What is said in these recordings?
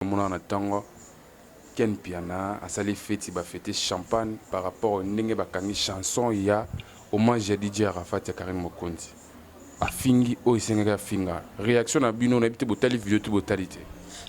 Tomonaka na ntongo Ken Mpiana asali feti ba fete champagne par rapport ndenge bakangi chanson ya hommage ya DJ Arafat ya Carine Mokonzi. Afingi oyo esengaki afinga. Reaction na bino nayebi te botali video to botali te.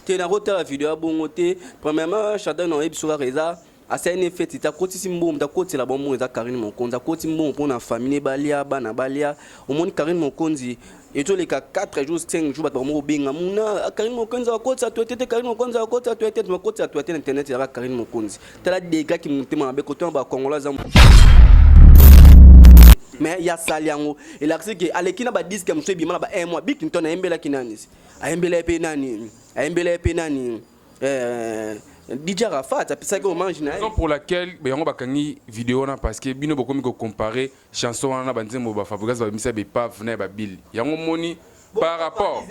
Te nakotala video ya bongo te. Premièrement Chardon nayebi biso kaka eza asali ne feti te akotisi mbongo moto akotela bango mbongo eza Carine Mokonzi akoti mbongo mpo na famille ne balia bana balia omoni Carine Mokonzi ezoleka 4 jours 5 jours bato bakomi kobenga muna ah, Carine Mokonzi akotisa to te Carine Mokonzi akotisa to te akotisa to te na internet ezalaka Carine Mokonzi tala degre ki motema mabe kotuna ba Congolais aza mais ya sali yango elakisi ke aleki na ba disque mosusu ebima na ba 1 mois Bill Clinton ayembelaki nani ayembela ye mpe nani ayembela ye mpe nani DJ Arafat apesaki hommage na ye. Raison pour laquelle yango bakangi video wana parce que bino bokomi ko comparer chanson wana na banzembo ba Fabregas babimisa ba epave na ya ba Bill yango moni par rapport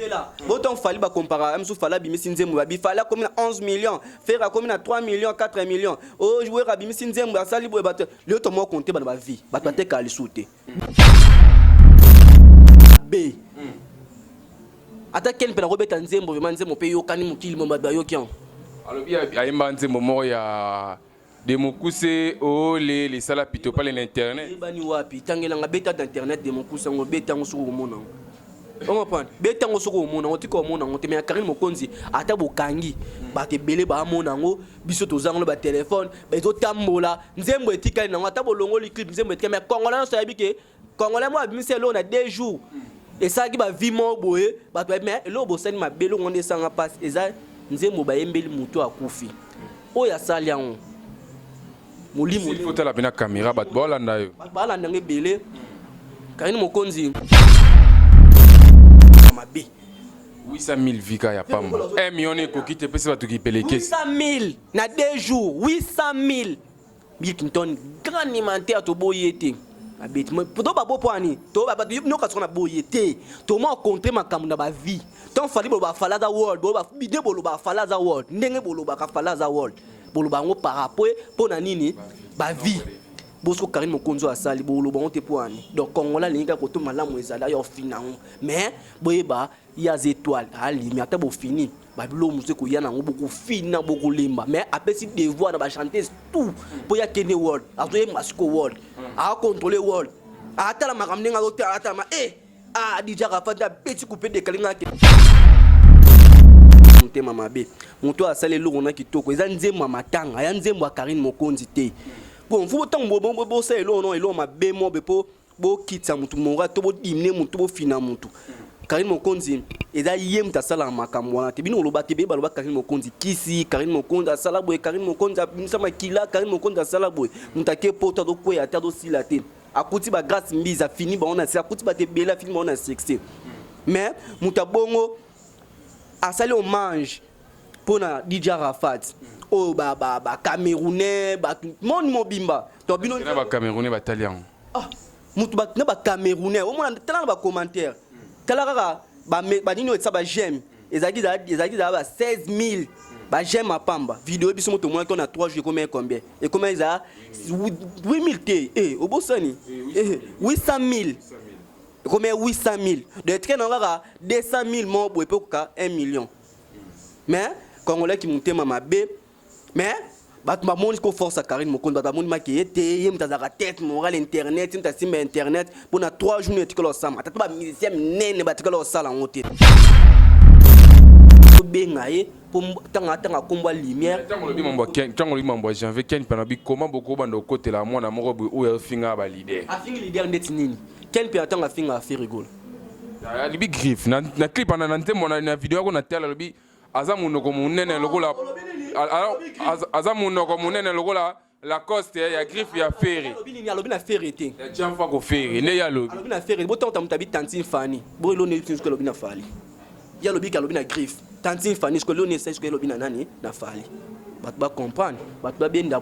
boton Fally ba compara mosusu Fally abimisi nzembo babi Fally akomi na 11 millions Ferre akomi na 3 millions 4 millions o joueur abimisi nzembo asali boye bato lelo tomo compter bana ba vie bato batekaka lisusu te b ata ken mpe nakobeta nzembo vraiment nzembo mpe eyokani mokili mo bato bayoki yango. Alobi ayemba nzembo moko ya de mokuse ole lisala pito pale na internet. Eyebani wapi? Tangelanga beta na internet de mokuse yango beta yango soki okomona yango. Ocomprendre? Beta yango soki omona yango tika omona yango te mais ya Carine Mokonzi ata bokangi bato ebele baamona yango biso toza yango na ba telefone ezotambola nzembo etikali nango ata bolongoli clip nzembo etikali mais congolais nyonso ayebi ke Congolais moko abimisi eloko na 2 jours esalaki ba vie moko boye bato bayebi mais eloko bosali mabe eloko ngo nde esanga mpasi eza nzembo bayembeli moto akufi oyo asali yango molimo il faut tala pena caméra bato baolanda yo bato balanda yango ebele Karine Mokonzi mabe 800 000 vika ya pamba 1 million ekoki te pesa bato kipelekesi 800 000 na 2 jours 800 000 Bill Clinton grand animateur toboyi ye te abeti to babo mpo ani to bato nyoka soko na boye te toma contre makambo na bavie tant Fally boloba Fally aza world boloba bide boloba Fally aza world ndenge bolobaka Fally aza world boloba yango par rapport mpo na nini bavie bosiko Karine Mokonzi oyo asali boloba yango te mpo ani donc congolais alingi kaka koto malamu ezali ayo ofina yango mais boyeba ye aza étoile alimi ata bofini babilo mosusu ekoya nango bokofina bokolemba mais apesi devoir na bachanteuse tout mpo ye akende world azoyemba siko world acontrole world atala makambo ndenge azotala atalama e ah DJ Arafat abeti coupe décalé nga motema mabe moto oyo asali eloko na kitoko eza nzembo ya matanga ya nzembo ya Karine Mokonzi te bon fo ntango bosala eloko no eloko mabe mobe mpo bokitisa mutu moral to bodimine mutu bofina mutu Karine Mokonzi eza ye mutu asalaka makambo wana te bino oloba te beye baloba Karine Mokonzi kisi Karine Mokonzi asala boye Karine Mokonzi abimisa makila Karine Mokonzi asala boye mutu ake poto azokweya te azosila te akuti ba Grace Mbiza afini bango na akuti bato ebele afini bango na succès mais mutu abongo asali hommage mpona DJ Arafat oyo ba ba ba Camerounais bato monde mobimba to bino na ba Camerounais batali yango ah mutu ba na ba Camerounais omona tala na ba commentaire tala kaka ba ba nini oyo esa ba j'aime ezalaki ezalaki ezala ba 16000 ba j'aime à pamba vidéo biso moto omonaki na 3 jours ekomi combien ekomi ezala 8000 te eh obosani eh 800000 ekomi 800000 donc etikali na kaka 200000 moko boye mpe okoka 1 million mais congolais ki motema mabe mais bato bamoni ko force ya Karine Mokonzi bato bamoni maki ye te ye moto azalaka tete morale internet ye moto asimba internet mpo na 3 jours etikala osama ata to bamusicien minene batikala osala yango te tobenga ye mpo ntango atanga nkombo ya lumière ntango olobi mambo ya janvier Ken Panabi koma bokobanda okotela mwana moko boye oyo afinga baleader afingi leader ndeti nini Ken mpe ntango afinga Ferre Gola alobi griffe na clip na nzembo na video yako na tala alobi aza monoko monene lokola aza monoko monene lokola Lacoste ya griffe ya Ferre. Alobi nini? Alobi na Ferre te. Ya Janfa ko Ferre nde ye alobi. Alobi na Ferre botango ta moto abi tantine Fanny. Bo eloni elisi soki alobi na Fally. Ye alobi ke alobi na griffe. Tantine Fanny soki eloni esali soki alobi na nani? Na Fally. Bato ba comprendre, bato babenda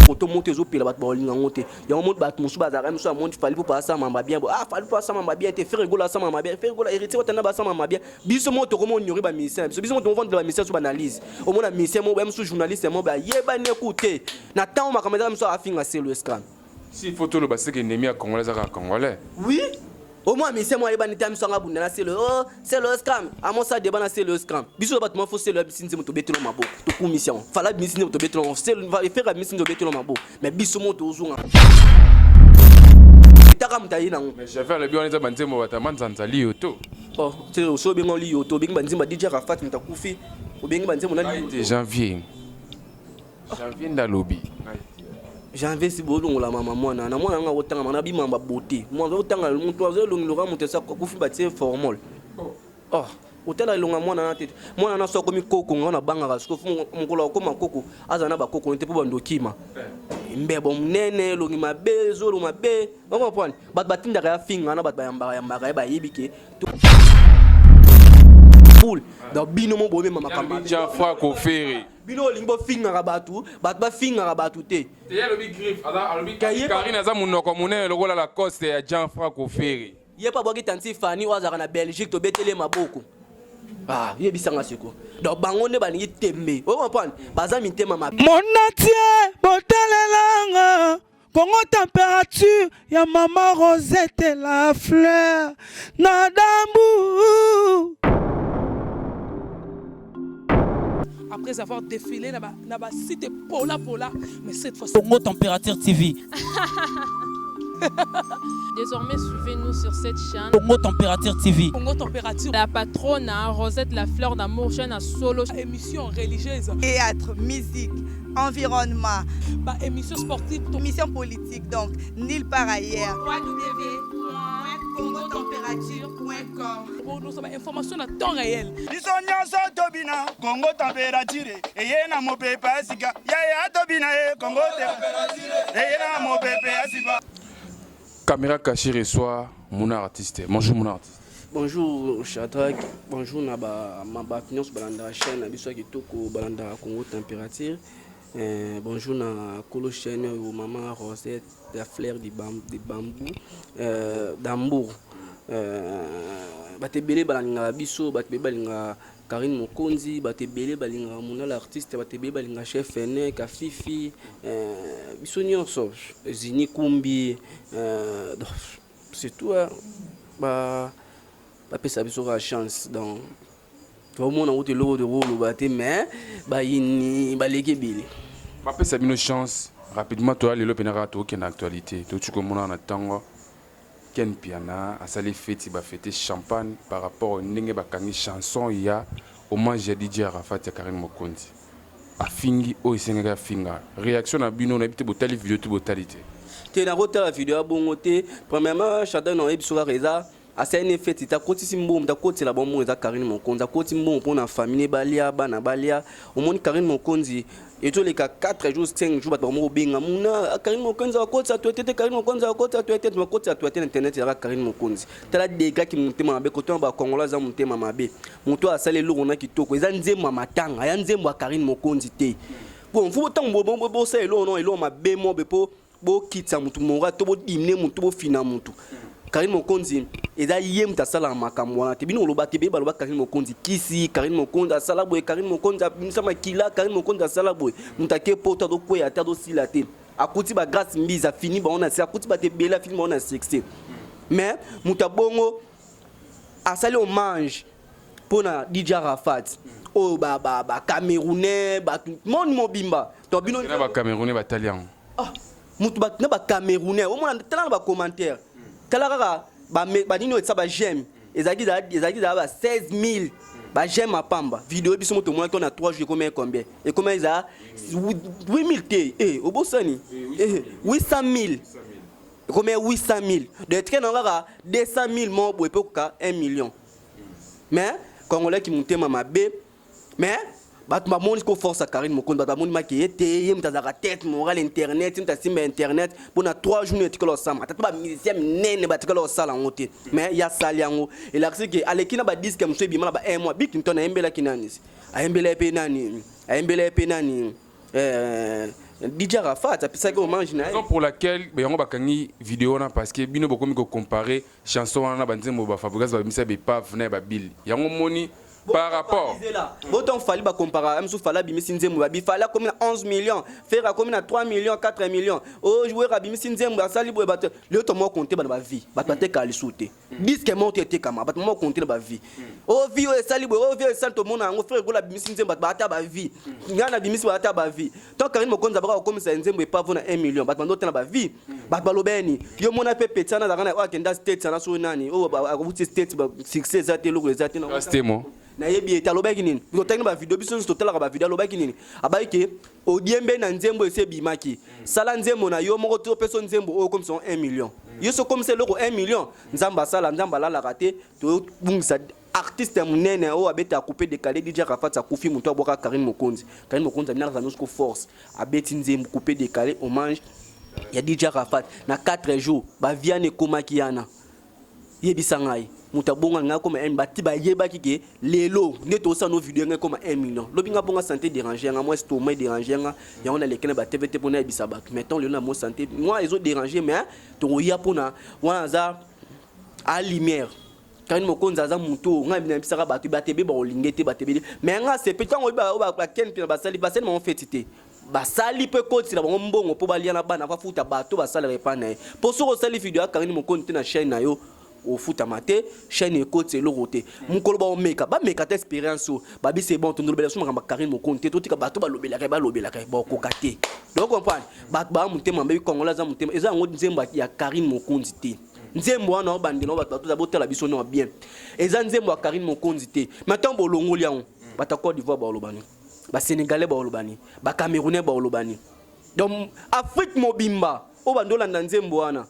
moto moto ezopela bato bakolinga yango te yango moni bato mosusu bazalaka mosusu amoni Fally mpo asala mamba bien ah Fally mpo asala mamba bien te Ferre Gola asala mamba bien Ferre Gola Héritier Watanabe asala mamba bien biso moko tokomi onyori ba musicien na biso biso moko tokovandela ba musicien so baanalyse omona musicien moko mosusu journaliste moko bayebani eku te na ntango makambo ezaka mosusu afinga selo escran si faut toloba seke ennemi ya congolais azaka congolais oui. Omwa mise mwa ayebani te amiso anga abunda na selo oh, selo scram amosa deba na selo scram biso bato mafo selo ya bisi nzembo tobetelo maboko tokumisi yango fala bimisi nzembo tobetelo yango selo efere abimisi nzembo tobetelo maboko mais biso mo tozonga etaka moto aye nango. Mais Javier alobi wana eza banzembo bato manzanza liyo to. Oh, so obenga liyo to obengi banzembo ya DJ Arafat moto akufi obengi banzembo na liyo te. Janvier Janvier nde alobi. Janvier si bolongola mama mwana na mwana nga otanga mana bimamba beauté mwana otanga moto azo elongi loka moto esa akufi batie formol. Oh, otala elonga mwana na te mwana na so akomi koko nga nabangaka siko mokolo akoma koko azala na bakoko te mpo bandokima mbebo monene elongi mabe zolo mabe ocomprendre bato batindaka ya finga na bato bayambaka yambaka ye bayebi ke boule donc bino mo bomema makambo. Gianfranco Ferre. Bino olingi bofingaka bato, bato bafingaka bato te. Ye alobi griffe, aza alobi Karine aza munoko munene lokola Lacoste ya Gianfranco Ferre. Ye pe abwaki tanti Fanny oyo azalaka na Belgique tobeteli ye maboko. Ah, yebisa nga siko. Donc bango nde balingi tembe. O comprendre? Baza mitema mabe. Monatie botalelanga Congo température ya mama Rosette la fleur na dambu. Après avoir défilé na ba, na ba site pola pola, mais cette fois Congo Température TV. Désormais, suivez-nous sur cette chaîne. Congo Température TV. Congo Température. La patronne, hein, Rosette La Fleur d'Amour, chaîne à solo. Émission religieuse. Théâtre, musique, environnement. Ba émission sportive. Émission politique, donc nulle part ailleurs. www.congotemperature.com Bon, nous sommes information à temps réel. Biso nyonso tobina Congo température eye na mopepe ya sika yaya tobina ye Congo eye na mopepe ya sika. Caméra cachée reçoit mon artiste. Bonjour mon artiste. Bonjour Shadrach, bonjour na ba bato nyonso balandaka chaîne na biso ya kitoko balandaka Congo Température. Bonjour na kolo chaîne oyo mama Rosette la fleur du bambou d'Hambourg. Bato ebele balingaka biso, bato ebele balingaka Karine Mokonzi, bato ebele balingaka Muna l'artiste, bato ebele balingaka Chef Fenek, Afifi, biso nyonso, Zini Kumbi, surtout ba bapesa biso kaka chance donc tomona kuti eloko tokoloba te mais bayini baleki ebele. Bapesa bino chance rapidement toya lelo mpena kaka tokokende actualité toki komona na ntango Ken Piana asali feti bafete champagne par rapport ndenge bakangi chanson ya hommage ya DJ Arafat ya Karine Mokonzi afingi oyo esengaki afinga. Réaction na bino nayebi te botali video te botali te. Te nakotala video ya bongo te. Premièrement Shadrack na oyebi soki kaka eza asali ne feti te akotisi mbongo moto akotela bango mbongo eza Karine Mokonzi akoti mbongo mpona famille balia bana balia omoni Karine Mokonzi ezoleka 4 jours 5 jours bato bango kobenga muna Karine Mokonzi akotisa toete te Karine Mokonzi akotisa toete te bakotisa toete na internet ezalaka Karine Mokonzi tala dega ki motema mabe kotona ba Congolais aza motema mabe moto asali eloko na kitoko eza nzembo ya matanga ya nzembo ya Karine Mokonzi te bon fo ntango bosala eloko no eloko mabe mobe mpo bokitisa motu moral to bodimine motu bofina motu. Karine Mokonzi eza ye moto asalaka makambo wana te. Bino koloba te beye baloba Karine Mokonzi kisi, Karine Mokonzi asala boye, Karine Mokonzi abimisa makila, Karine Mokonzi asala boye. Moto ake poto azokweya te azosila te. Akuti ba Grace Mbizi afini bango na akuti bato ebele afini bango na succès. Mais moto abongo asali hommage mpona DJ Arafat oyo ba ba ba Camerounais bato monde mobimba to bino na ba Camerounais batali yango. Ah, mutu ba na ba Camerounais omona tala na ba commentaire tala kaka ba ba nini oyo esa ba j'aime ezalaki ezalaki ba 16000 ba j'aime à pamba vidéo biso moto mona na 3 jours ekomi combien ekomi eza 8000 te eh obosani eh 800000 ekomi 800000 de train na kaka 200000 mo boye pe koka 1 million mais congolais ki motema mabe mais bato bamoni ko force ya Karine Mokonzi bato bamoni maki ye te ye moto azalaka tête morale internet ye moto asimba internet mpona 3 jours etikala osama ata to bamusicien minene batikala osala yango te mais ye asali yango elakisi ke aleki na badiske mosusu ebima na ba 1 mois Bill Clinton ayembelaki nani ayembela ye mpe nani ayembela ye mpe nani DJ Arafat apesaki hommage na ye. Raison pour laquelle yango bakangi video wana parce que bino bokomi ko comparer chanson wana na banzembo ba Fabregas babimisa ba epave na ya ba Bill yango moni. Par rapport. Boton Fally ba compara msu Fally abimisi nzembo babi Fally akomi na 11 millions, Ferre akomi na 3 millions, 4 millions. Oh joueur abimisi nzembo asali boye bato lelo to moko compter bana ba vie. Bato bateka lisusu te. Disque moko te etekama, bato moko compter na ba vie. Oh vie oyo esali boye, oh vie oyo esali tomona yango Ferre Gola abimisi nzembo bato baata ba vie. Ngai nabimisi baata ba vie. Tant Carine Mokonzi abaka kokomisa nzembo epavo na 1 million, bato bando tena ba vie. Bato baloba ni yo mona pe petit ana azalaka na oyo akenda States ana so nani oyo awuti States ba succès eza te eloko eza te na Temo. Nayebi ye te alobaki nini? Totangi ba video biso nyonso totalaka ba video alobaki nini? Abaki ke odiembe na nzembo esi ebimaki. Sala nzembo na yo moko to pesa nzembo oyo okomisa 1 million. Yo so komisa eloko 1 million, Nzambe asala, Nzambe alalaka te, tobungisa Artiste ya munene oyo abeta coupe decale DJ Arafat akufi mutu abwaka Carine Mokonzi. Carine Mokonzi abinaka aza nionso force abeti nzembo coupe decale hommage ya DJ Arafat na 4 jours ba viana ekomaki yana yebisa ngai moto abonga ngai akoma 1 bati bayebaki ke lelo nde tosala no video ngai ekoma 1 million lobi ngai bonga santé déranger nga moi estomac déranger nga yango naleki na ba TV te mpo nayebisa bato mais ntango lelo na mo santé moi ezo déranger mais tokoya mpona wana aza a lumière. Carine Mokonzi aza mutu oyo ngai nayebisaka bato bato ebele bakolinga te bato ebele mais ngai asepe ntango oyebi oyo ba Ken Mpiana basali basali bango feti te basali mpe kotila bango mbongo mpo balia na bana bafuta bato basalaka epai na ye mpo soki osali video ya Carine Mokonzi te na chaîne na yo ofutama te chaîne ekoti eloko te mokolo baomeka bameka te expérience oyo babi c'est bon tondolobela so makambo ya Carine Mokonzi te totika bato balobelaka ye balobelaka ye bakokoka te donc comprendre bato baa motema mabe congolais aza motema eza yango nzembo ya Carine Mokonzi te. Nzembo wana obandela bato bato botala biso no bien. Eza nzembo ya Carine Mokonzi te. Mais tant bolongoli yango, bato ya Côte d'Ivoire baoloba nini? Ba Sénégalais baoloba nini? Ba Camerounais baoloba nini? Donc Afrique mobimba oyo bando olanda nzembo wana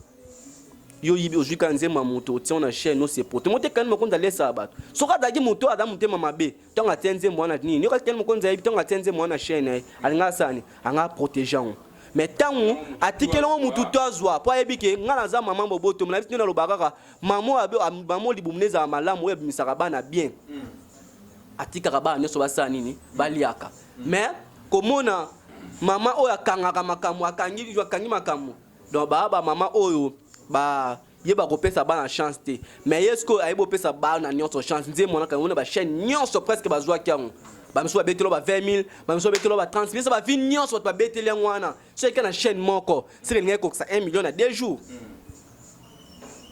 yo yibi ozwi kaka nzembo ya moto otia na chaîne osepote mote Carine Mokonzi alesaka bato soki azalaki moto oyo aza motema mabe ntango atia nzembo wana nini yoka Carine Mokonzi ayebi ntango atia nzembo wana chaîne na ye alinga asala nini anga protege yango mais ntango atikeli yango mutu to azwa mpo ayebi ke ngai naza mama boboto na biso nde nalobaka kaka mama mama libumu nde ezala malamu oyo abimisaka bana bien atikaka bana nyonso basala nini baliaka mais komona mama oyo akangaka makambo akangi akangi makambo donc baa ba mama oyo ba ye bakopesa bana chance te mais ye sikoyo ayebi opesa bana nyonso chance nzembo wana kango na ba chaîne nyonso presque bazwaki yango bamisusu babeteli ba 20 000 bamisusu babeteli ba 30 000 ba vie nyonso bato babeteli yango wana soki eka na chaîne moko seke elingaki ekokisa 1 million na 2 jours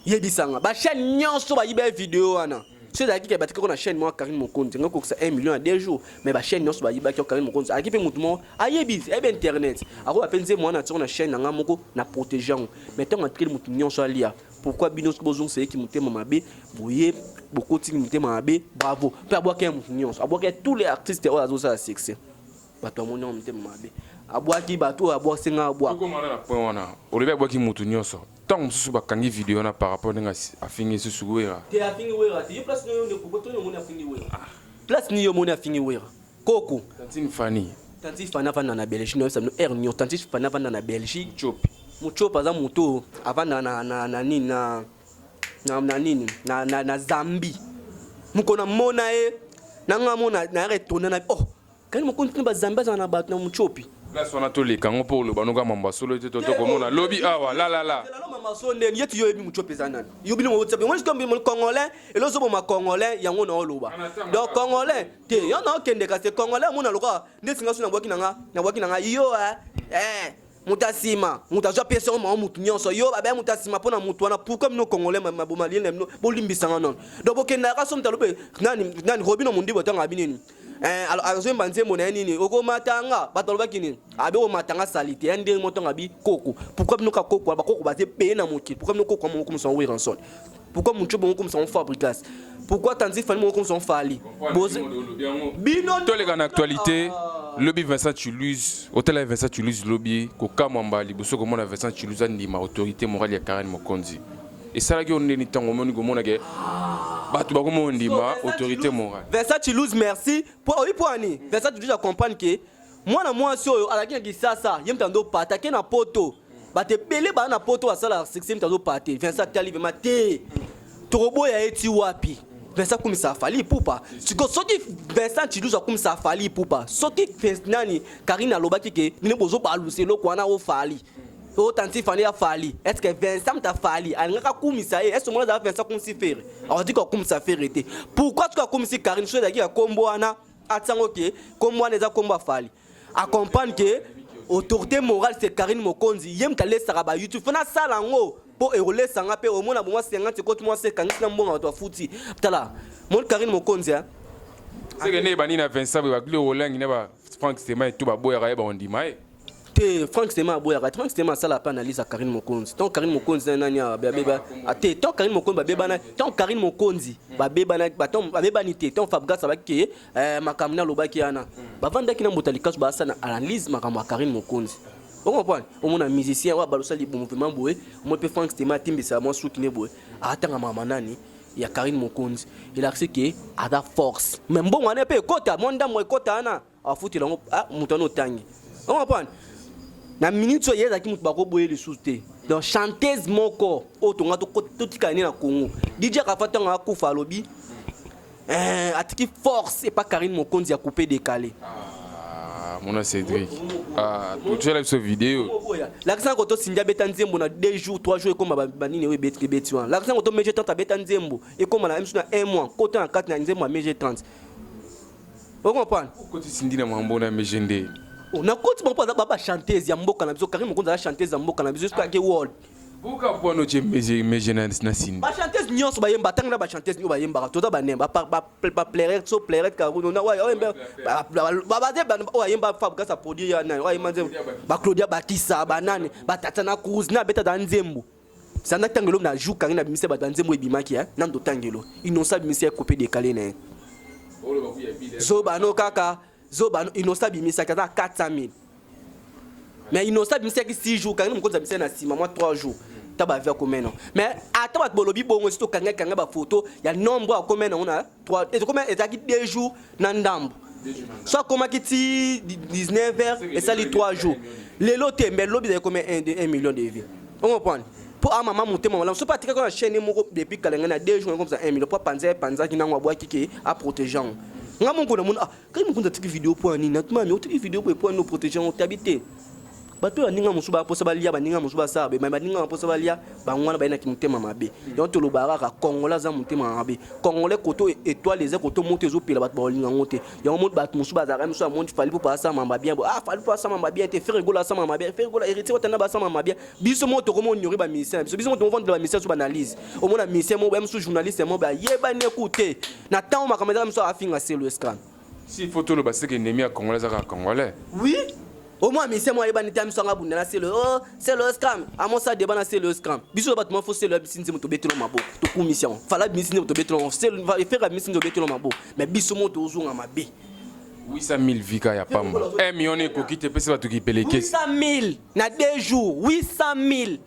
yebisanga ba chaîne nyonso bayiba ye video wana soki ezalaki ke batikaki na chaîne moko Carine Mokonzi nga kokisa 1 million ya 2 jours mais ba chaîne nyonso bayibaki Carine Mokonzi ayaki mpe motu moko ayebi ayebi internet akoba mpe nzembo wana atiako na chaîne na nga moko na protege yango mais ntango atikeli motu nyonso alia pourquoi bino soki bozongisa ye ki motema mabe boye bokotiki motema mabe bravo mpe abwaki ya motu nyonso abwaki ya tous les artistes oyo azosala succès bato amoni yango motema mabe abwaki bato oyo abwakisi nga abwaka tokomana na point wana olobi abwaki motu nyonso ntango mosusu bakangi video wana par rapport ndenge afingi lisusu Wera te afingi Wera te yo place nini yo pourquoi toni omoni afingi Wera place nini yo omoni afingi Wera koko tantine Fanny tantine Fanny avanda na Belgique nayebisa bino heure nyonso tantine Fanny avanda na Belgique Mutshopi Mutshopi aza moto oyo avanda na, na, na nini na, na, na nini na, na, na Zambie mokolo namona ye na nga mona nayaka etona na oh Kani mokonzi tuna ba Zambie azala na bato na Mutshopi. Place wana toleka yango mpo oloba noka mambo ya solo te toto komona lobi awa la la la. Zela no mama solo ndeni yeti yo yebi Mutshopi eza nani. Yo bino mo tsapi ngoni sikoyo congolais elozo boma congolais yango na oloba. Donc congolais te yo na okende kasi congolais amona lokola ndeti nga so na bwaki na nga na bwaki na nga yo eh eh moto ya nsima moto azwa piese yango mama moto nyonso yo babaya moto ya nsima mpo na moto wana pourquoi bino congolais maboma liene na bino bolimbisanga nono donc bokendaka so moto alobi nani nani robino mondibo ntango abi nini Eh, azoyemba nzembo na ye nini okomatanga bato balobaki nini abi okomatanga salite ya ndenge moto abi koko pourquoi bino ka koko bakoko baza ebele na mokili pourquoi bino koko moko komisa yango Werrason pourquoi moto bongo komisa yango Fabregas pourquoi tanzi Fally moko komisa yango Fally bino toleka na actualité lobi Vincent Toulouse otala Vincent Toulouse lobi kokamwa mbala liboso komona Vincent Toulouse andima autorité morale ya Carine Mokonzi esalaki yo ndeni ntango omoni komona ke bato bakoma ondima autorité morale. Vincent Chilouz merci po oyi po ani Vincent Chilouz a comprendre que mwana mwasi oyo azalaki na Kisasa ye moto ando pata ke na poto bato ebele baa na poto basala succès moto azo pate Vincent atali vraiment te tokoboya ye ti wapi Vincent akumisa Fally Ipupa siko soki Vincent Chilouz akumisa Fally Ipupa soki nani Karine alobaki ke bino bozobalusa eloko wana o Fally. Oyo tanti Fally ya Fally, est ce que Vincent mutu ya Fally alingaka akumisa ye? Est ce que omona ezala Vincent akumisi Ferre? Akoki kokumisa Ferre te. Pourquoi soki akumisi Carine soki ezalaki ya kombo wana atia yango ke kombo wana eza kombo ya Fally. A comprendre que autorité morale c'est Carine Mokonzi, ye mutu alesaka ba YouTube. Faut nasala yango po ekolesa nga pe omona bo mwa 50 ekoti mwa se ekangisi na mbongo bato bafuti. Tala, moni Carine Mokonzi hein. Seke nde ebandi na Vincent boye ba Glo Olangi na ba Franck Stemay tout baboyaka ye bakondima ye. Te Franck Stemay aboyaka te. Franck Stemay asala pe analyse ya Carine Mokonzi. Tant Carine Mokonzi na nani awa babeba te tant Carine Mokonzi babebana tant Carine Mokonzi babebana tant babebani te tant Fabregas abaki ke eh, makambo na alobaki wana bavandaki na Mbuta Likasu basala analyse makambo ya Carine Mokonzi. O comprendre? Omona musicien oyo abalusa libumu vraiment boye, omoni pe Franck Stemay atimbisa mwa suki ne boye, atanga makambo nani ya Carine Mokonzi. Elakisi ke aza force. Mais mbongo wana pe ekota, mwa ndambo ekota wana. Afutela yango ah, moto wana otangi o comprendre na minute oyo ye azalaki moto bakoboye lisusu te donc chanteuse moko oyo tonga totikala nde na Congo DJ Rafa ntango akufa alobi eh, atiki force epa Karine Mokonzi ya coupe décalé. Ah, mona Cédric. Ah, totyela biso video. Lakisa ngo to Cindy abeta nzembo na 2 jours, 3 jours ekoma banini oyo ebeti ebeti wana. Lakisa ngo to Meje 30 abeta nzembo ekoma na na 1 mois, kota na kati na nzembo ya Meje 30. O comprendre? Okoti Cindy na mambo na Meje nde. Oh, na koti bango mpo aza ba chanteuse ya mboka na biso. Karine Mokonzi aza chanteuse ya mboka na biso jusqu'à ke world. Buka bwano je Meje Meje na na Cindy. Ba chanteuse nyonso bayemba tanga na ba chanteuse nyo bayembaka toza ba nemba ba ba ba pleurer so pleurer karuno na oyo oyemba ba ba ba ba oyo ayemba Fabregas a produire ya nani oyo ayemba nzembo ba Claudia Bakisa ba nani ba Tatiana Cruz na beta da nzembo. Sanda tangelo na jour Karine abimisa bato ya nzembo ebimaki hein nando tangelo innocent abimisa ye coupe decale na ye zoba no kaka zoba no innocent abimisaki aza 400 000 mais innocent abimisaki 6 jours Karine mokonzi abimisaki na nsima mwa 3 jours ta bavi akomena mais ata bato bolobi bongo esi tokanga kanga bafoto ya nombre akomena yango na 3 ezalaki 2 jours na ndambo so akomaki ti 19 heures esali 3 jours lelo te mais lobi ezali combien 1 million de vues o comprendre mpo a mama motema malamu soki atikaki na chaîne moko depuis kala ngai na 2 jours comme ça 1 million mpo apanza apanzaki nango abwaki ke aprotege yango nga moko namoni ah kai mokonzi atiki video mpo ya nini mami otiki video boye mpo ya nini oprotege yango tabi te Bato oyo baninga mosusu ba mposa balia, baninga mosusu basala boye, mais baninga ba mposa balia, bango wana baye na kimotema mabe. Yango tolobaka kaka congolais aza motema mabe. Congolais kote oyo etoile eza kote moto ezopela bato bakolinga yango te. Yango omoni bato mosusu bazalaka mosusu amoni Fally Ipupa asala mamba bien boye. Ah Fally Ipupa asala mamba bien te, Ferre Gola asala mamba bien, Ferre Gola Heritier Watanabe asala mamba bien. Biso moko tokomi honore ba musiciens na biso. Biso moko tokovandela ba musiciens biso ba analyse. Omona musicien moko boye mosusu journaliste moko boye ayebani ye kutu te. Na tango makambo ezalaka mosusu afinga Celeo Escran. S'il faut toloba ce que ennemi ya congolais aza kaka congolais. Oui. Au moins musicien moi ayebani te amiso anga bunda na selo. Oh, selo scram. Amosa débat na selo scram. Biso bato ma fo selo abisi nzembo tobetelo maboko. Tokumisi yango. Fala bimisi nzembo tobetelo yango. Selo va faire abimisi nzembo tobetelo maboko. Mais biso mo tozonga mabe. 800 000 vika ya pamba. 1 million ekoki te pesa bato kipelekesi. 800 000 na 2 jours. 800 000.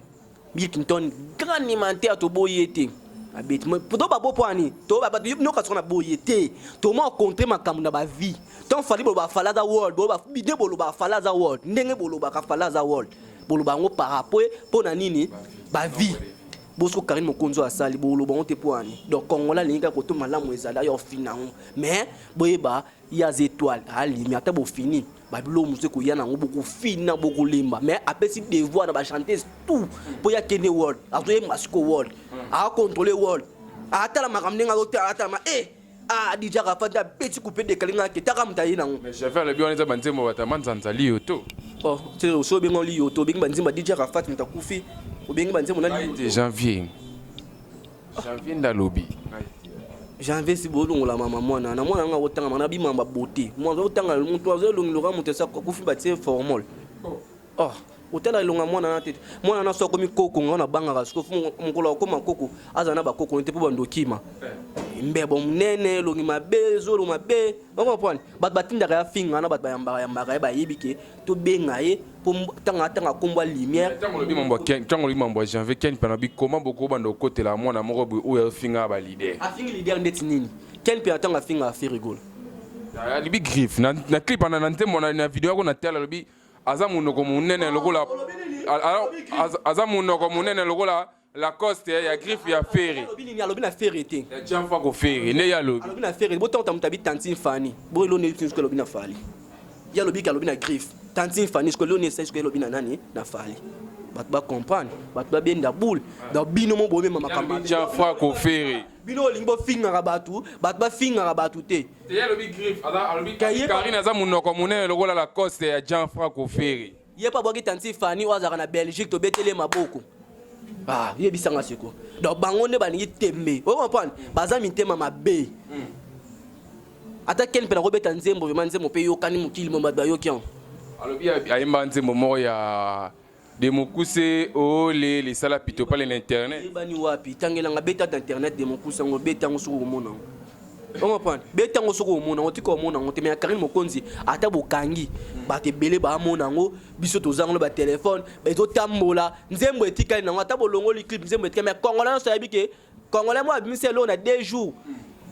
Bill Clinton grand animateur toboyi ye te abeti to babo mpo ani to bato nyoka soko na boye te toma okontre makambo na bavie ntango fali boloba fali aza world nde bolobaka fali aza world ndenge bolobaka fali aza world boloba yango par rapport mpo na nini bavie bosiko karine mokonzi oyo asali boloba yango te mpo ani donc congolais alingi kaka koto malamu ezali ayo ofina yango mais boyeba ye aza etoile alimi ata bofini Ba biloko mosusu ekoya nango bokofina bokolemba mais apesi devoir na ba chanteuse tout mpo ye akende world azoyemba siko world acontrole world atala makambo ndenge azotala atala ma e ah DJ Arafat nde abeti coupe décalé nga ke taka moto aye nango. Mais Javel alobi wana eza ba nzembo bata manzanza liyoto. Oh te osi obenga ngo liyoto obengi ba nzembo ya DJ Arafat moto akufi obengi ba nzembo na liyoto. Te janvier. Janvier nde alobi. Janvier si bolongola mama mwana na mwana nga otanga mana bimamba beauté mwana otanga mutu azo elongi loka mutu esa akufi batie formol oh otala elonga mwana na te mwana na so akomi koko nga na bangaka siko mokolo akoma koko azala na bakoko te mpo bando okima mbebo monene elongi mabe zolo mabe okomprendre bato batindaka ya finga na bato bayambaka yambaka ye bayebi ke tobenga ye po tanga tanga kombo ya lumière. Tango olobi mambo ya Ken, tango olobi mambo ya Janvier Ken Mpiana alobi comment boko banda kokotela mwana moko boye oyo azo finga ba leader. Afingi leader ndeti nini? Ken Mpiana tango afinga Ferre Gola. Alobi griffe na na clip na na nzembo na na video yako na tala alobi aza munoko munene lokola aza munoko munene lokola Lacoste ya griffe ya Ferre. Alobi nini? Alobi na Ferre te. Ya Janfa ko Ferre nde ye alobi. Alobi na Ferre botango ta moto abi tantine Fanny. Bo eloni elisi soki alobi na Fally. Ye alobi ke alobi na griffe. Tantine Fanny soki eloni esali soki alobi na nani? Na Fally. Bato ba comprendre, bato babenda boule. Donc bino mo bomema makambo. Gianfranco Ferre. Bino olingi bofingaka bato, bato bafingaka bato te. Te alobi griffe, aza alobi Karine aza munoko munene lokola Lacoste ya Gianfranco Ferre. Ye mpe abwaki tanti Fanny oyo azalaka na Belgique, tobeteli ye maboko. Ah, yebisa nga siko. Donc bango nde balingi tembe. O comprendre? Baza mitema mabe. Ata Ken mpe nakobeta nzembo vraiment nzembo mpe eyokani mokili mo bato bayoki yango. Alobi ayemba nzembo moko ya de mokuse ole lisala pito pale na internet. Eyebani wapi? Tangela nga beta na internet de mokuse yango beta yango soki okomona yango. O comprendre? Beta yango soki okomona yango tika omona yango te mais ya Carine Mokonzi ata bokangi bato ebele baamona yango biso toza yango na ba telephone ezotambola nzembo etikali nango ata bolongoli clip nzembo etikali mais congolais nyonso ayebi ke Congolais moko abimisi eloko na 2 jours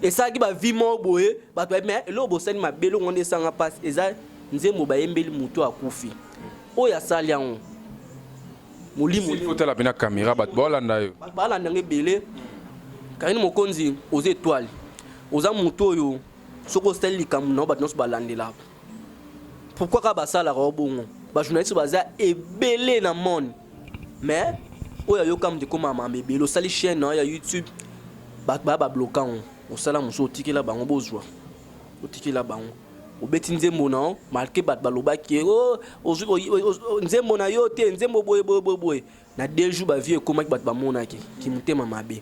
esalaki ba vie moko boye bato bayebi mais eloko bosali mabe eloko ngo nde esanga mpasi eza nzembo bayembeli moto akufi oyo asali yango molimo otala mpe na kamera bato baolanda yo bato balanda yango ebele Karine Mokonzi oza étoile oza moto oyo soki osali likambo na yo bato nyonso balandelaka pourquoi kaka basalaka yo bongo ba journaliste baza ebele na monde Mais oyo ayoka moto ekoma mama ebele osali chaîne na yo ya YouTube bato baya babloka yango osala mosusu otikela bango bozwa otikela bango obeti nzembo na yo malgre bato balobaki oh, nzembo na yo te nzembo boye boye boye boye na deux jours bavie ekomaki bato bamonaki kimotema mabe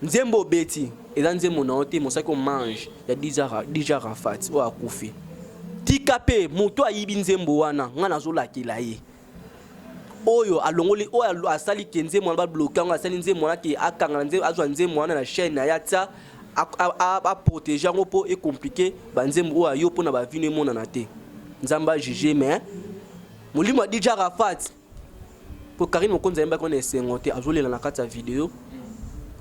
nzembo obeti eza nzembo na yo te mosaki omange ya dj arafat oyo akufi tika mpe moto ayibi nzembo wana ngai nazolakela ye Oyo alongoli oyo asali ke nzembo wana ba bloquer yango asali nzembo wana ke akanga na nzembo azwa nzembo wana na chaîne na ye atia a protéger yango mpo e compliquer ba nzembo oyo ya yo mpo na ba vie no emonana te. Nzambe a juger mais molimo ya DJ Arafat mpo Carine Mokonzi ayembaki wana esengo te azolela na kati ya video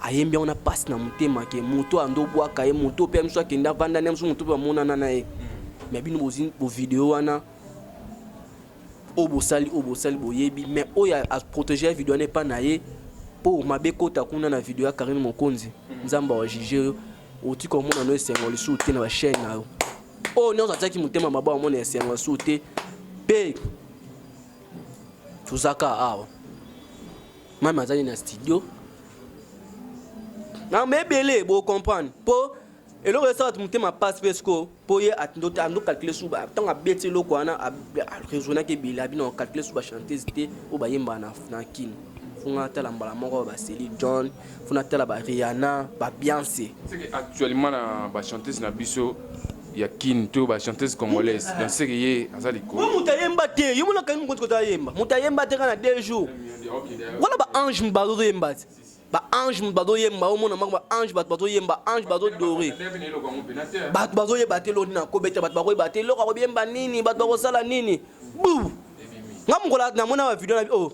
ayembi yango na pasi na motema ke moto ando obwaka ye moto mpe mosusu akende avanda na ye mosusu moto mpe bamonana na ye mais bino bozwi bo video wana Oyo bosali oyo bosali boyebi mais oyo a proteger video wana epa na ye po mabe ekota kuna na video ya Carine Mokonzi Nzambe a juger yo otika omona no esengo lisusu te na ba chaîne na yo oyo nyonso atiaki motema mabe amona esengo lisusu te pe tozaka awa mami azali na studio na mebele bo comprendre po Eloko esala bato motema pasi pe sikoyo po ye ando calculer su tango abeti eloko wana a raisonnaki ebele abi nako calculer su ba chanteuse te oyo bayembaka na kin faut nga natala mbala moko ba Celine John faut natala ba Rihanna ba Beyonce. Ce que actuellement na ba chanteuse na biso ya kin to ba chanteuse congolaise donc ce que ye aza likolo. Po mutu ayemba te yo mona Carine Mokonzi koto ayemba mutu ayemba te kaka na 2 jours wana ba ange bazo yemba te. Ba ange mutu bazo yemba omona mako ba ange bato bazo yemba ange bazo dore bato bazo yeba te eloko nini akobeta bato bakoyeba te eloko akoyemba nini bato bakosala nini bu nga mokolo namona ba video na oh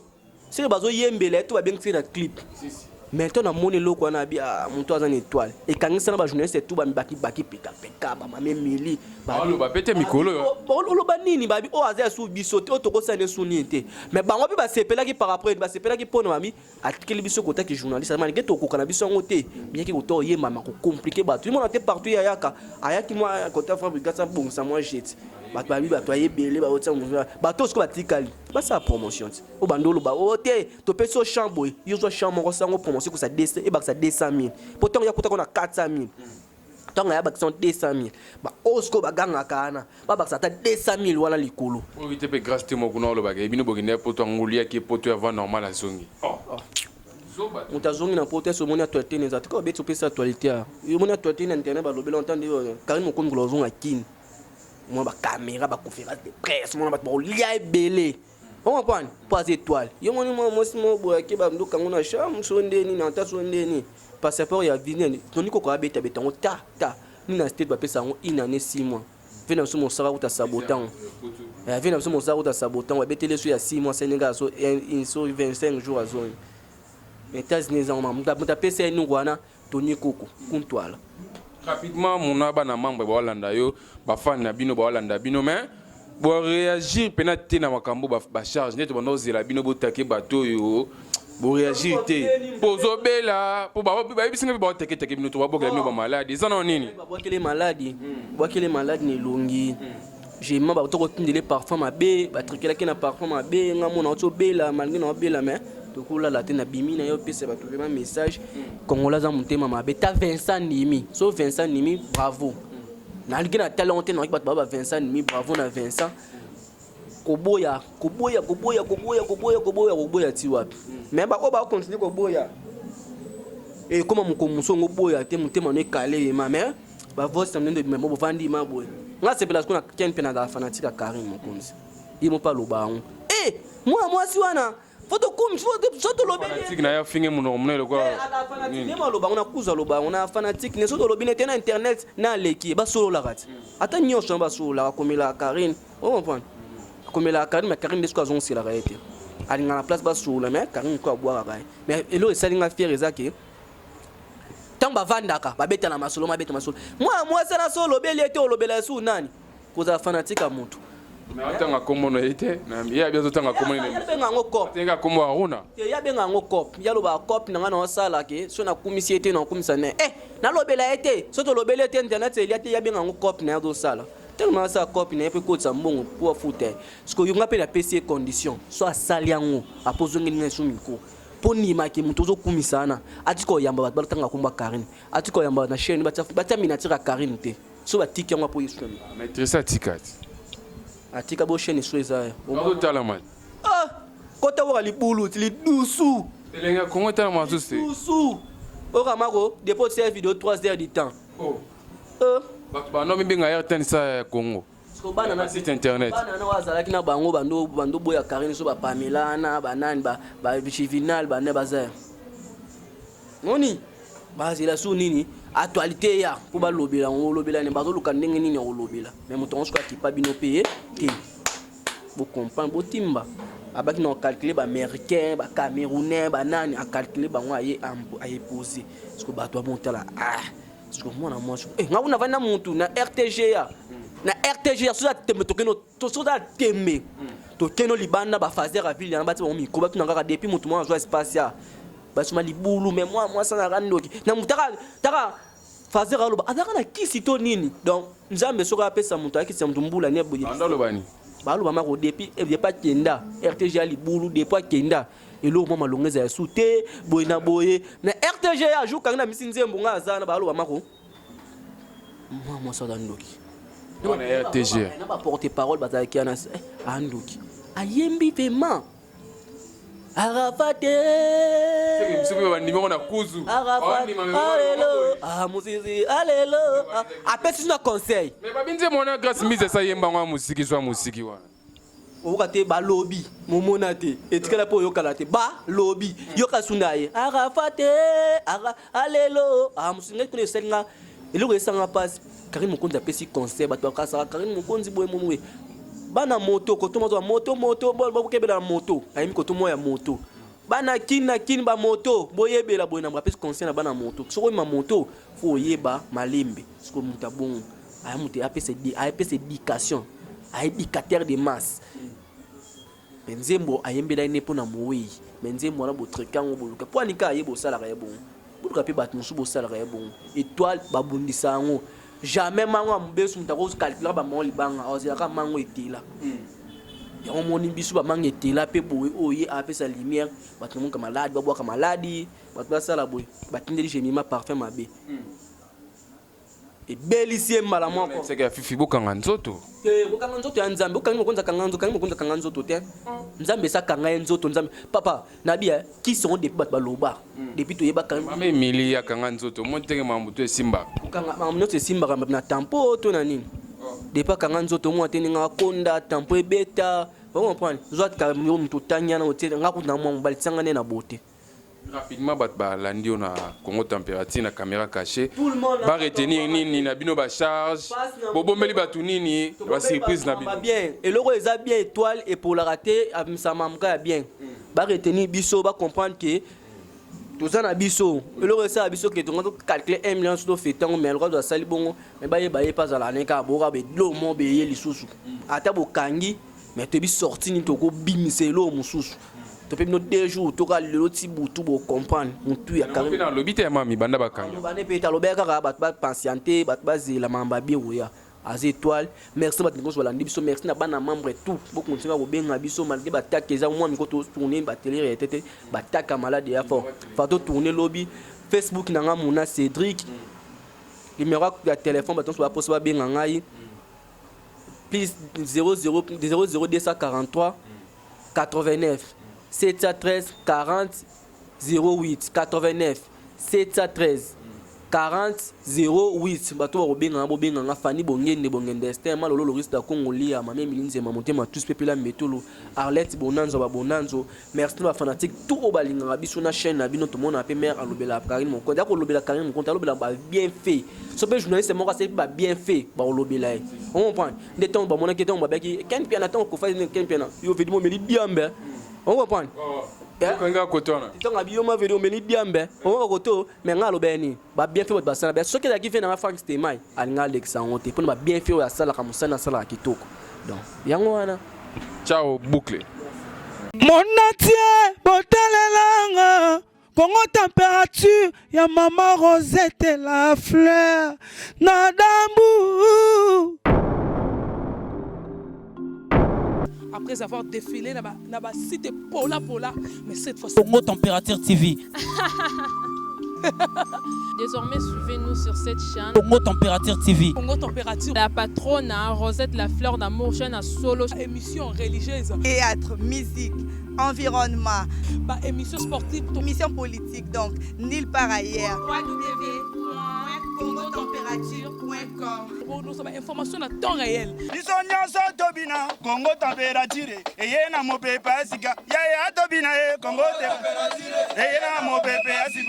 seke bazo yembela ye to babengisi ye na clip mais to namoni eloko wana abi ah, moto aza na étoile ekangisa na ba journaliste tout baki baki peka peka ba mame mili oloba pe te mikolo oyo oloba nini babi oyo aza ya su biso te oyo tokosala ne su nini te mais bango mpe basepelaki par rapport basepelaki mpo na babi Atikeli biso kota ki journaliste malgre tokoka na biso yango te bien que kota oyemba ma ko compliquer bato yo mona te partout ye ayaka ayaki mwa kota Fabregas abongisa mwa jet bato babi bato aye ebele baotia bato oyo sikoyo batikali basala promotion ti oyo bando oloba o te topesi yo champ boye yo zwa champ moko sango promotion ekosa ebakisa 200 000 po ntango ya kutako na 400 000 ntango aya bakisa 200 000 baoyo sikoyo bagangaka wana babakisa ata 200 000 wana likolo. Oyo te pe grace temo kuna olobaka ye bino bokende ya poto angoliaki ye poto ya voie normale azongi oh zoba moto azongi na poto esi omoni actualité na eza tika obeti opesa actualité ya yo omoni actualité na internet balobela entende Carine Mokomi kola ozonga kin mona ba camera ba conférence de presse mona bato bakolia ebele o comprendre po aza étoile yo moni mwa mwasi moko boye ake bandoka yango na chambre so nde nini ata so nde nini passeport ya vie nini toni koko abeta beta yango ta ta nini na state bapesa yango une année 6 mois vie na biso mosaka kuta sabotant eh, vie na biso mosaka kuta sabotant babeteli so ya 6 mois senegal so so 25 jours azongi États-Unis eza moto apesa ye nungu wana Tony Koko Kuntwala. Rapidement muna bana membre baolanda yo ba fan na bino baolanda bino mais bo réagir pena te na makambo ba, ba charge nde tobanda ozela bino botake bato oyo bo réagir te po ozobela po bayebisi nga mpe baoteketeke bino to babwakela bino bamaladi eza nao nini babwakele maladi bwakele maladi na elongi. Jema bato kotindele parfum mabe, batrikelaki na parfum mabe, nga mona oti obela malgré na obela mais tokolala te na bimi na yo pesa bato vraiment message. Congolais aza motema mabe. Ta Vincent Nimi, so Vincent Nimi bravo. Nalingi na tala yango te nayoki bato ba Vincent Nimi bravo na Vincent. Koboya, koboya, koboya, koboya, koboya, koboya, koboya ti wapi? Mais ba oyo ba continuer koboya. Ekoma mokolo mosusu yango boya te motema no ekale yema mais ba voice na ndenge bima bovandi ma boye nga sepela siko na Ken mpe nazala fanatique ya Carine Mokonzi ye moko aloba yango eh mwana mwasi wana faut tokum so tolobi fanatique na ye afinge monoko monene lokola eh, ala fanatique ye maloba yango na kuzu aloba yango na fanatique ne so tolobi nete na internet na aleki ye basololaka ti ata nyonso wana basololaka akomelaka Carine o comprendre akomelaka Carine mais Carine nde soki azongiselaka ye te alingaka na place basolola mais Carine ko abwakaka ye mais eloko esali nga fier eza ke ntango bavandaka babetana masolo mabeta masolo mwana mwasi wana so olobeli ye te olobela ye su nani kozala fanatique ya motu atanga kombo na ye te ye abi azotanga kombo abenga yango cop tenga kombo ya Aruna te ye abenga yango cop ye alobaka cop na ngai naosala ke so nakumisi ye te nakumisa ne eh nalobela ye te so tolobeli ye te internet elia te ye abenga yango cop na ye azosala tellement asala cop na ye mpe ekotisa mbongo mpo afuta ye sikoyo nga mpe napesi ye condition so asali yango apo ozongeli ngai so micro Po ndima ke mutu ozo kumisa wana atika oyamba batu batanga kombo ya Carine atika oyamba na chaine batia batia miniature ya Carine te so batiki yango apo yesu na Ah, mais Tressa atika ti. Atika bo chaine so eza ya. Ozo tala ma. Ah kota waka libulu ti lidusu. Elengi ya Congo etala ma susu te. Lidusu. Oka mako depuis otia video 3 heures du temps. Oh. Euh. Bato bando mibenga RTN sa ya Congo. Siko bana na site internet. Bana na azalaki na bango bando bando boya Karine so ba Pamela na ba nani ba ba Juvenal ba na baza. Moni bazela su nini actualité ya po balobela ngo lobela ne bazoluka ndenge nini ya kolobela mais moto yango soki akipa bino pe te bo comprendre botimba abaki na calculer ba américain ba camerounais ba nani a calculer bango aye aye poser parce que bato abotala ah Siko mwana mwasi eh nga kuna vanda mutu na RTGA na RTGA soza tembe tokeno soza tembe tokeno libanda ba fazer ya ville yana bati bango micro batuna kaka depuis mutu mwana azwa espace ya basuma libulu mais mwana mwasi azalaka ndoki na mutu taka taka fazer aloba azalaka na kisi to nini donc nzambe soki apesa moto akisi ya moto mbula ne boye aloba nini baloba mako depuis eh, depuis akenda RTGA libulu depuis akenda eloko mwa malonga ezala su te boye na boye na rtg ya jour kangi na misi nzembo nga aza na baloba mako mwa mwasi aza ndoki na rtg na ba porte parole bazalaki wana eh, andoki ayembi vraiment Arafat biso mpe bandimi yango na kuzu Arafat alelo ah muzizi alelo ah, apesi na conseil mais babi nzembo wana grâce mise esa yemba yango ya mosiki zwa mosiki wana Oyoka te balobi momona te etikala mpe oyokala te balobi yoka sunda ye arafate ara alelo ah mosusu ngai kuna esali nga eloko esanga mpasi Karine Mokonzi apesi conseil bato bakasaka Karine Mokonzi boye momoye bana moto koto moto moto moto bokebela na moto ayemi koto moya moto bana kin na kin ba moto boyebela boye na apesi conseil na bana moto soki oyema moto fo oyeba malembe soki moto abongo aya moto apesa apesa education aye educateur de masse me nzembo ayembelaki nde mpo na mowei me nzembo wana botreke yango boluka mpo anika aye bosalaka ye bongo boluka mpe bato mosusu bosalaka ye bongo etoile babundisa yango jamais mango ya mobesu moto akokalkulaka bamango libanga azelaka mango etela yango omoni biso bamanga etela mpe boye oyo ye apesa lumière bato namoka maladi babwaka maladi bato basala boye batindeli jemima parfum mabe Ebelisi ye mbala moko. Seke ya fifi bokanga nzoto. Te bokanga nzoto ya nzambe okangi mokonzi akanga nzoto okangi mokonzi akanga nzoto te nzambe esi akanga ye nzoto nzambe papa nabi eh, kisi yango depuis bato baloba depuis toyeba kangi Mama Emilie akanga nzoto omoni teke makambo to esimbaka. Kokanga makambo nyonso esimbaka na tampo to na nini depuis akanga nzoto omona te ndenge akonda tampo ebeta o comprendre zwa yo moto otangi wana otie nga kutu na mwa mobali tianga nde na beauté Rapidement bato balandi yo na Congo température na caméra cachée ba retenir nini na bino ba charge bobombeli bato nini ba surprise na bino bien eloko eza bien étoile epolaka te abimisaka mamuka ya bien ba retenir biso ba comprendre que toza na biso eloko esala biso ke tonga tocalcule 1 million so tofete yango mais alokado asali bongo mais bayeba ye mpe azala ne kaka boyoka belomo beye lisusu ata bokangi mais toyebi sorti nini tokobimisa eloko mosusu tope bino deux jours toka lelo ti butu bo comprendre mutu ya carré na lobi te mami banda bakangi bande pe talobela kaka bato ba patienter bato bazela mamba bien koya. Aza étoile. Merci bato nyonso balandi biso. Merci na bana membre tout. Bokontinue kobenga biso malgré batake eza mwa miko tourner ba télé réalité te. Bataka malade ya fort. Fa to tourner lobi. Facebook na nga Muna Cédric. Numéro ya téléphone bato nyonso baposa babenga ngai. Plus 00 00243 89 713 40 08 89 713 40 08. Bato bakobenga nga, bobenga nga Fanny Bongende, Bongende Esther Malolo, Loris da Congo, Lia Mame Emili Nzema, Motema Tous Pepela Mbetolo, Arlette Bonanzo, ba Bonanzo. Merci na ba fanatique tout oyo balingaka biso na chaîne na bino. Tomona mpe mare alobela Karine Mokonzi, akolobela Karine Mokonzi, alobela ba bienfait. So mpe journaliste moko asali mpe ba bienfait, bakolobela ye. On comprend nde ntango bamonaki, ntango babaki Ken Piana, ntango Kofa Ken Piana, yo vedi momeli diambe. On comprend. Okanga kote wana. Ntango abi yo ma vedi omeli diambe, omoka koto. Mais nga aloba nini? Ba bienfait bato basala ba, soki ezalaki ve nanga Frank Stemay, alinga alekisa yango te mpona ba bienfait oyo asalaka, mosali asalaka kitoko. Donc yango wana. Ciao, boucle. Monatie botalelanga Congo température ya mama Rosette la fleur na dambu. Après avoir défilé na ba site pola pola, mais cette fois Congo Température TV. Désormais, suivez-nous sur cette chaîne. Congo Température TV. Congo Température. La patronne, hein, Rosette la fleur d'amour, chaîne à solo. Émission religieuse. Théâtre, musique, environnement. Bah, émission sportive. Émission politique, donc nulle part ailleurs. www.congotemperature.com. Bon, nous sommes information à temps réel. Biso nyonso tobina Kongo température eye na mopepe ya sika. Yaya tobina e Kongo eye na mopepe ya sika.